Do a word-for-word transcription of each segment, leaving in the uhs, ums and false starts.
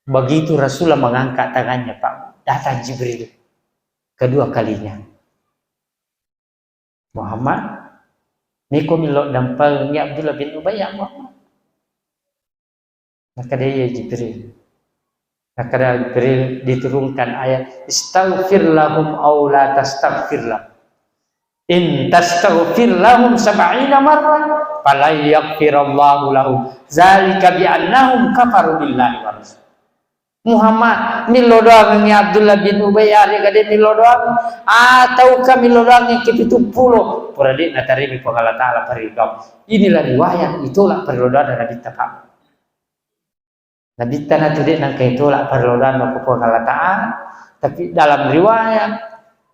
Begitu Rasulullah mengangkat tangannya, Pak, datang Jibril kedua kalinya. "Muhammad, niko millau dampengi Abdullah bin Ubay ya Muhammad?" Nakkeda, "Iya Jibril." Nakkeda Jibril, diturunkan ayat, "Istaghfir lahum aw la tastaghfir lahum. In tastaghfir lahum sab'ina marrah, falan yaghfirallahu lahum. Zalika bi annahum kafaru billahi wa rasul." "Muhammad, millau doangengngi Abdullah bin Ubay, yarega de' millau doang, ataukah millau doangngi ke pitu pulo, pura de' natarimi Puang Allah Ta'ala paridau." Inilah riwayat ditolak parillau doanna Nabitta, Pak. Nabitta natu de' nengka ditolak parillau doanna ko Puang Allah Ta'ala, tapi dalam riwayat,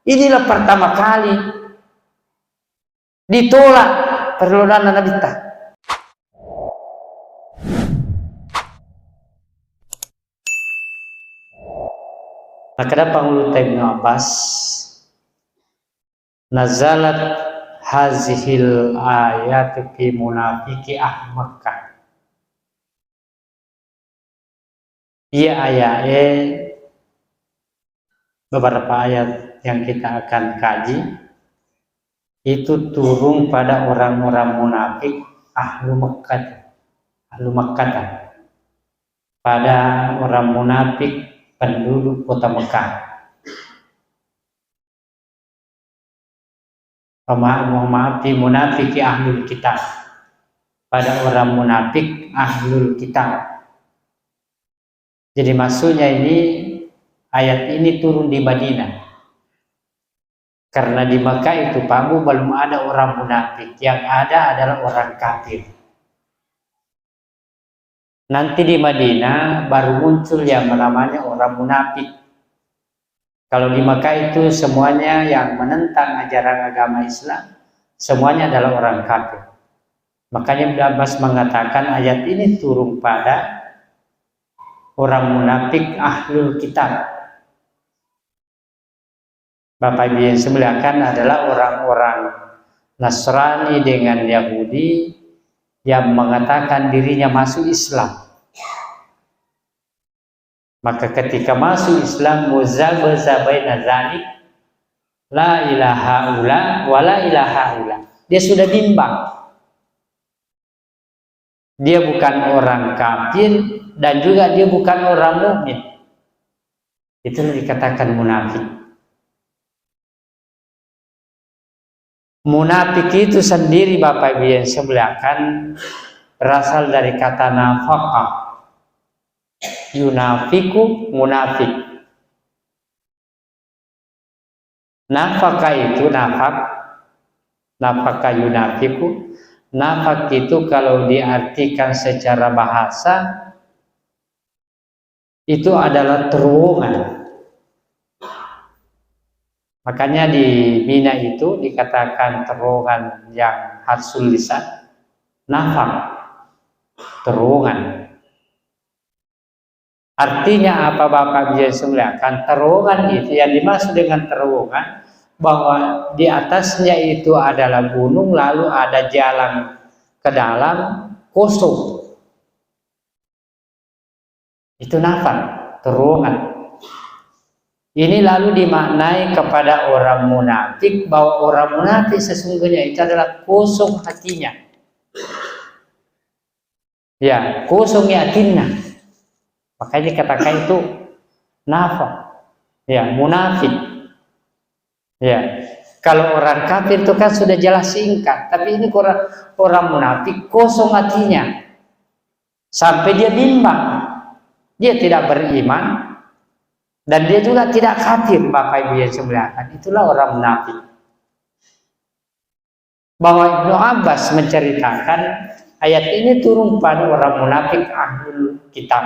inilah pertama kali ditolak parillau doanna Nabitta. Makkeda Pangulutta Ibnu Abbas, "Nazalat hazihil ayatu fi munafiki ahli Makkah." Iya ayat, eh, beberapa ayat yang kita akan kaji itu turun pada orang-orang munafik ahlu Makkah, ahlu Makkah, pada orang munafik penduduk kota Mekah. Pema-, mohon maaf, fi munafiki ahlul kitab, pada orang munafik ahlul kitab. Jadi maksudnya ini, ayat ini turun di Madinah. Karena di Mekah itu, Pak Bu, belum ada orang munafik, yang ada adalah orang kafir. Nanti di Madinah baru muncul yang namanya orang munafik. Kalau di Mekah itu semuanya yang menentang ajaran agama Islam, semuanya adalah orang kafir. Makanya Ibnu Abbas mengatakan ayat ini turun pada orang munafik ahlul kitab. Bapak Ibu yang saya muliakan, adalah orang-orang Nasrani dengan Yahudi yang mengatakan dirinya masuk Islam. Maka ketika masuk Islam, muzabzabaina dzalik, la ilaha ula wa la ilaha ula. Dia sudah bimbang. Dia bukan orang kafir dan juga dia bukan orang mukmin. Itulah dikatakan munafik. Munafik itu sendiri, Bapak Ibu yang saya muliakan, berasal dari kata nafaqah. Yunafiku, munafik. Nafaka itu, nafak, nafaka yunafiku, nafak itu kalau diartikan secara bahasa, itu adalah terowongan. Makanya di Mina itu dikatakan terowongan yang harsul lisan, nafak, terowongan. Artinya apa, Bapak Ibu yang saya muliakan? Terowongan itu, yang dimaksud dengan terowongan, bahwa di atasnya itu adalah gunung, lalu ada jalan ke dalam, kosong. Itu nafak, terowongan. Ini lalu dimaknai kepada orang munafik, bahwa orang munafik sesungguhnya itu adalah kosong hatinya. Ya, kosong yakinna. Makanya dikatakan itu nafak. Ya, munafik. Ya. Kalau orang kafir itu kan sudah jelas singkat, tapi ini orang, orang munafik kosong hatinya. Sampai dia bimbang. Dia tidak beriman dan dia juga tidak kafir, Bapak Ibu yang saya muliakan. Itulah orang munafik. Bahwa Ibnu Abbas menceritakan ayat ini turun pada orang munafik ahlul kitab.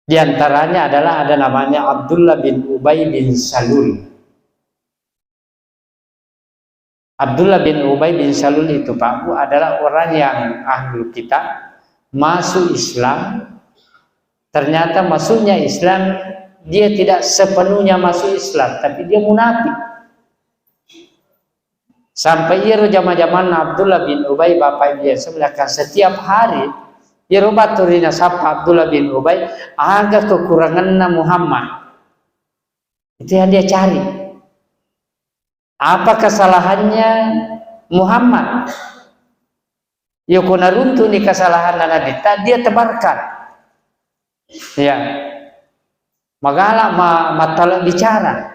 Di antaranya adalah ada namanya Abdullah bin Ubay bin Salul. Abdullah bin Ubay bin Salul itu, Pak Bu, adalah orang yang ahlul kitab, masuk Islam. Ternyata masuknya Islam, dia tidak sepenuhnya masuk Islam, tapi dia munafik. Sampai iyaro jama-jamanna Abdullah bin Ubay, Bapak Ibu yang saya muliakan, setiap hari Iyaro battu ri nasappa Abdullah bin Ubay, aga kekuranganna Muhammad? Itu yang dia cari. Apa kesalahannya Muhammad? Yoko naruntu'ni kesalahanna Nabitta, dia tebarkan. Ya. Magala ma-, mattala bicara.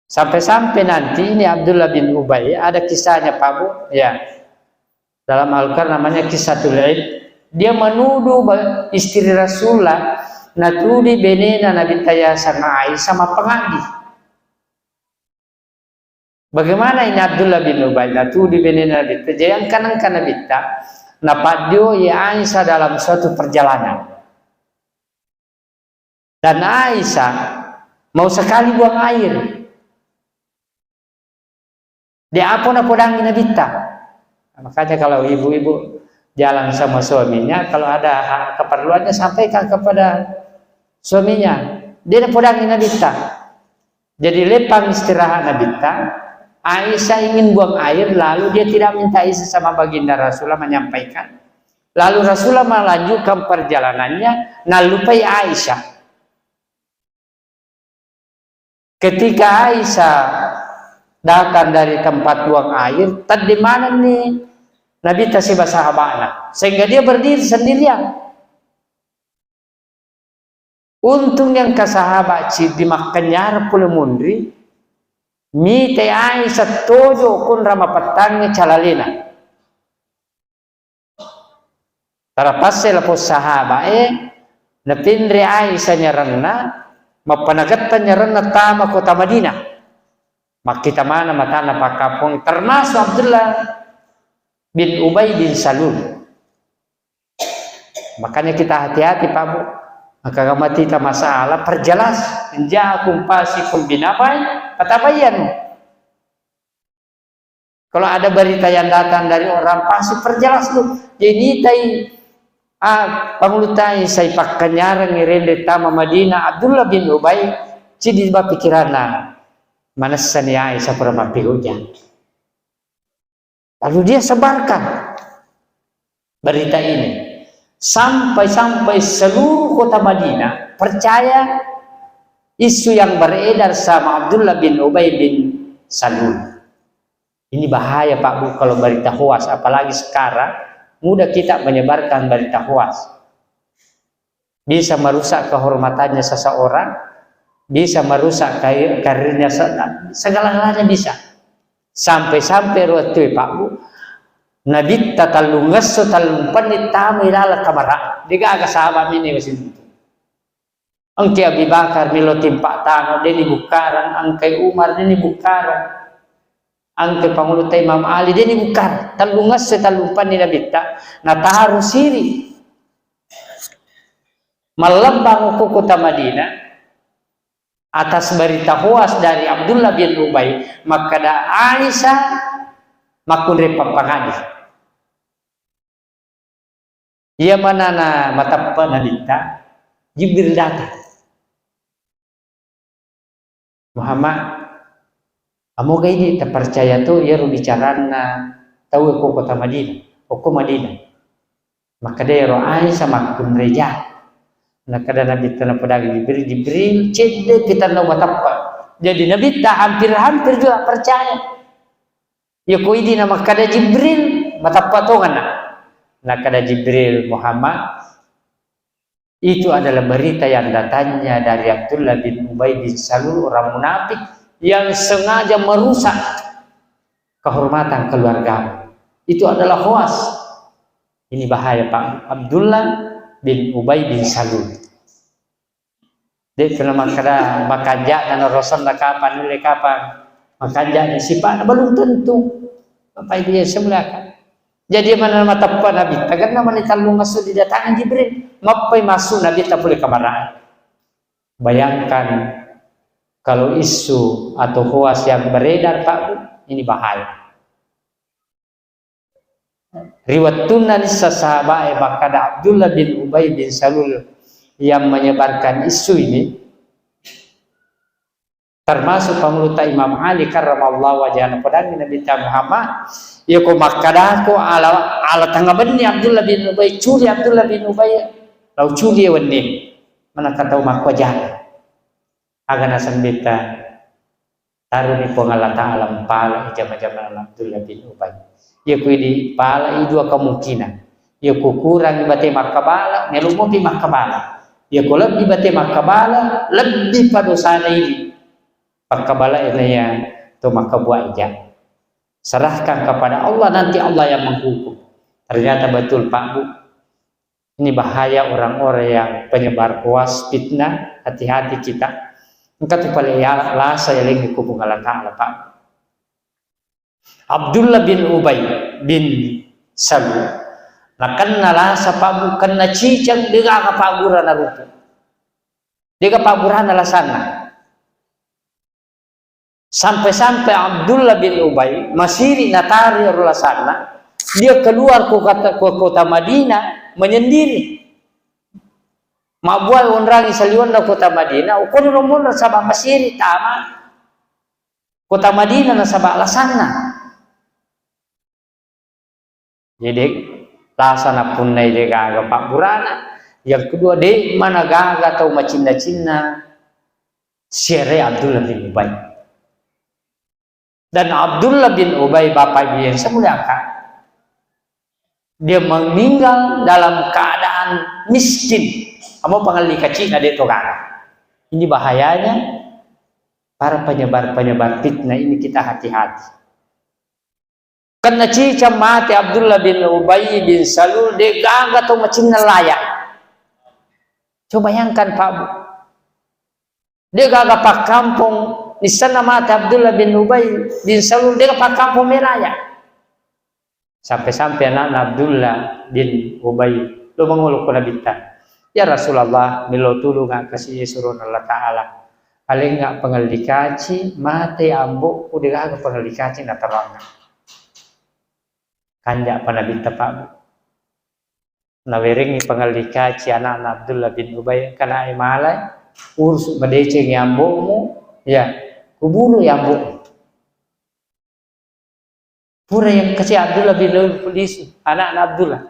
Sampai-sampai nanti ini Abdullah bin Ubay, ada kisahnya, Pak Bu, ya. Dalam Al-Quran namanya Kissatul Ifk. Dia menuduh ba-, istri Rasulullah, natudi benena Nabitta yaseng Aisyah mappangaddi. Bagaimana ini Abdullah bin Ubay, natudi benena Nabitta, jadi engka-engka Nabitta, napaddioi Aisyah dalam suatu perjalanan. Dan Aisyah mau sekali buang air. Dia apa napodangi Nabitta? Makanya kalau ibu-ibu jalan sama suaminya, kalau ada ha-, keperluannya sampaikan kepada suaminya. Dia napodangi Nabitta. Jadi leppang istirahat Nabitta, Aisyah ingin buang air, lalu dia tidak minta izin sama baginda Rasulullah menyampaikan. Lalu Rasulullah melanjutkan perjalanannya, nallupai Aisyah. Ketika Aisyah datang dari tempat buang air, tedde manenni Nabitta siba sahaba'na, sehingga dia berdiri sendirian. Untung yang ke sahabat ciddi makkenyareng pole munri, mitai Aisyah tojo kunra mapettangnge calalena. Tarapasse lapong sahabae, napinre Aisyah nyarenna, mappanagetta nyarenna tama kota Madinah. Makkita maneng matanna pakkampong, termasuk Abdullah bin Ubay bin Salul. Makanya kita hati-hati, Pak Bu. Maka matita masalah, perjelas. In ja'akum fasiqun binaba'in fatabayyanu. Kalau ada berita yang datang dari orang fasik, perjelas dulu. Jadi nitai, ah, pangulutai sai pakkenyareng irende tama Madinah, Abdullah bin Ubay, cidi ba pikiranna, manessani Aisyah pura mappihujang. Lalu dia sebarkan berita ini. Sampai-sampai seluruh kota Madinah percaya isu yang beredar sama Abdullah bin Ubay bin Salul. Ini bahaya, Pak Bu, kalau berita hoax, apalagi sekarang mudah kita menyebarkan berita hoax. Bisa merusak kehormatannya seseorang, bisa merusak kai-, karirnya se-, segala-galanya bisa. Sampai-sampai ro tue, Pak Bu, Nabitta tallungesso tallumpanni tama ilaleng kamara. Degaga sahabat mini masing. Engke Abi Bakar melo timpa tango, deni bukkarang, engkai Umar, deni bukkarang. Engkai Pangulutta Imam Ali, deni bukkarang. Tallungesso tallumpanni Nabitta, nataru siri. Mallebang ko kota Madinah, atas berita hoax dari Abdullah bin Ubay, makkeda Aisyah makkunrai pappangadi. Iya manana mateppe Nabitta, Jibril datang. Muhammad, amoga idi tapercaya to iyaro bicaranna tau ko kota Madinah, okko Madinah. Makkeda ero Aisyah makkunreja. Nakkeda Nabitta napodangi Jibril, Jibril, cedde kita nau mateppe. Jadi Nabitta hampir-hampir juga percaya. Yako idi na makkeda Jibril, matappa tongenna. Nakkeda Jibril, Muhammad, itu adalah berita yang datangnya dari Abdullah bin Ubay bin Salul, orang munafik yang sengaja merusak kehormatan keluargamu. Itu adalah hoax. Ini bahaya, Pak. Abdullah bin Ubay bin Salul. De' tu na makkeda, makanja'na narosanna kapang, nulle kapang. Makanja'na sipa'na, belum tentu. Bapak Ibu yang saya muliakan. Jadi, mana mateppe Nabitta, karena mana tellung esso didatangi Jibril. Mappai masuk Nabitta pole kamara'e. Bayangkan kalau isu atau hoax yang beredar, Pak Bu, ini bahaya. Ri wettunna nissa sahabae makkeda Abdullah bin Ubay bin Salul yang menyebarkan isu ini, Termasuk pangulutta Imam Ali karramallahu wajhah, napodangi Nabitta Muhammad, iya ko makkadako ala, ala tengnga benni Abdullah bin Ubay, culi Abdullah bin Ubay, lau culi wenni, manakka tau makkuaja. Aga naseng Nabitta, taruni Puang Allah Ta'ala mpala jama-jamana Abdullah bin Ubay. Iya ku idi pala i dua kemungkinan. Iya ku kurangi bate makkabala, melo mopi makkabala. Iya ku lebbi bate makkabala, lebbi pa dosana idi. Pakkabala iya to makkabua ija. Serahkan kepada Allah, nanti Allah yang menghukum. Ternyata betul, Pak Bu. Ini bahaya orang-orang yang penyebar hoax, fitnah, hati-hati kita. Engka tu pale ya lasa ya lengi ku Puang Allah Ta'ala, Pak. Abdullah bin Ubay bin Salul. Nakenna lasa, Pak Bu, kenna ciceng, degaga pagura na rupu. Dega pagurana lasanna. Sampai-sampai Abdullah bin Ubay masiri natari ro lasanna, dia keluar ke kota, ke kota Madinah menyendiri. Mabbuai onrangi saliwenna kota Madinah, ukono romonro saba masiri tama kota Madinah nasaba lasanna. Jadi, lasa napunnai de gaga pabburana. Yang kedua, de mana gaga tau macinna-cinna siare Abdullah bin Ubay. Dan Abdullah bin Ubay, Bapak Ibu yang saya muliakan, dia meninggal dalam keadaan miskin. Amo pangalli kacina de to gaga. Ini bahayanya para penyebar-penyebar fitnah ini, kita hati-hati. Kenna ciceng mate Abdullah bin Ubay bin Salul, de gaga to macinna laya. Coba bayangkan, Pak Bu. De gaga pakkampong, nissenna mate Abdullah bin Ubay bin Salul, de gaga pakkampong melaya. Sampai-sampai anakna Abdullah bin Ubay lo mangolo ko Nabitta, "Ya Rasulullah, melo tulunga kasi surona Allah Ta'ala. Alengnga pangalli kaci, mate ambo'ku, de gaga pangalli kaci nataroangnga." Kanja pa Nabitta, Pak Bu. Nawerengngi pangalli kaci anakna Abdullah bin Ubay, "Engka nae malai, urusu madecengi ambo'mu, ya, kuburu ya ambo'mu." Pura yang kasi Abdullah bin Ubay lisu, anakna Abdullah.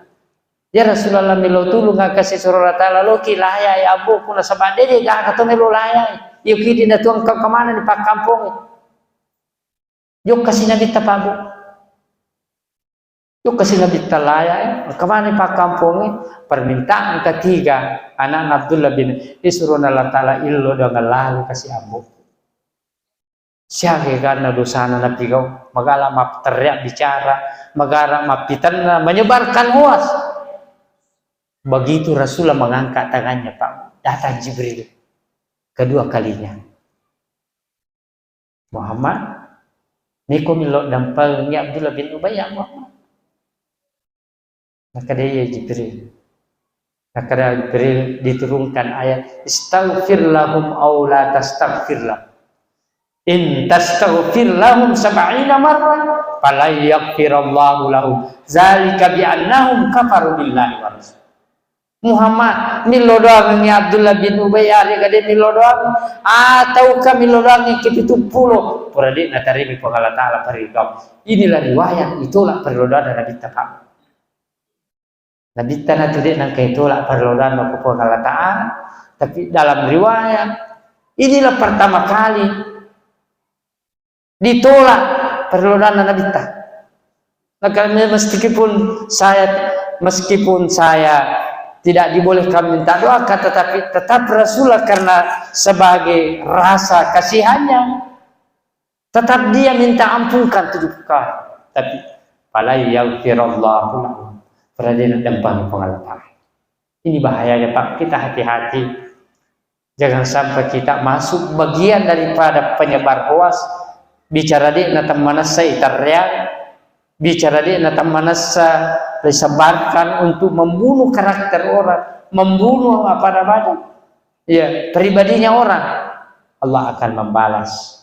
"Ya Rasulullah, melo tulung kasi surona Allah Ta'ala, loki laya ya ambo'ku nasaba de gaga to melo laya. Iyo kidi na tuang ke-, kemana ni pakkampong." Jokka si Nabitta, Pak Bu. Jokka si Nabitta laya, eh. Kemana pakkampongnge? Permintaan ketiga, anakna Abdullah bin, isurona Allah Ta'ala illo dengan lalu kasi ambo. Siaga ganna dosana napigau, magala mapterriak bicara, magara mappitenna, menyebarkan hoax. Begitu Rasulullah mengangkat tangannya, Pak, datang Jibril kedua kalinya. "Muhammad, miko millau dampengi Abdullah bin Ubay, ya Muhammad?" Nakkeda, "Iya Jibril." Nakkeda Jibril, diturunkan ayat, "Istaghfir lahum aw la tastaghfir lahum. In tastaghfir lahum sab'ina marrah, falan yaghfirallahu lahum. Zalika bi annahum kafaru billahi wa rasul." "Muhammad, millo doangengngi Abdullah bin Ubay, arega de millo doang, ataukah millo doangengngi pitu pulo?" Pura de natarimi Puang Allah Ta'ala paridau. Inilah riwayat ditolak parlodoanna Nabitta, Pak. Nabitta natu de nangka ditolak parlodoanna ku Puang Allah Ta'ala, tapi dalam riwayat, inilah pertama kali ditolak parlodoanna Nabitta. Maka meskipun saya, meskipun saya tidak dibolehkan minta doa, akan tetapi tetap Rasulullah karena sebagai rasa kasihannya, tetap dia minta ampunkan tujuh kali. Tapi, "Falan yaghfirallahu lahu." Pura de naddampengi Puang Allah Ta'ala. Ini bahayanya, Pak. Kita hati-hati. Jangan sampai kita masuk bagian daripada penyebar hoax. Bicara de natemmanessa itarreang, bicara de natemmanessa disebarkan untuk membunuh karakter orang, membunuh apa namanya, ya, pribadinya orang. Allah akan membalas.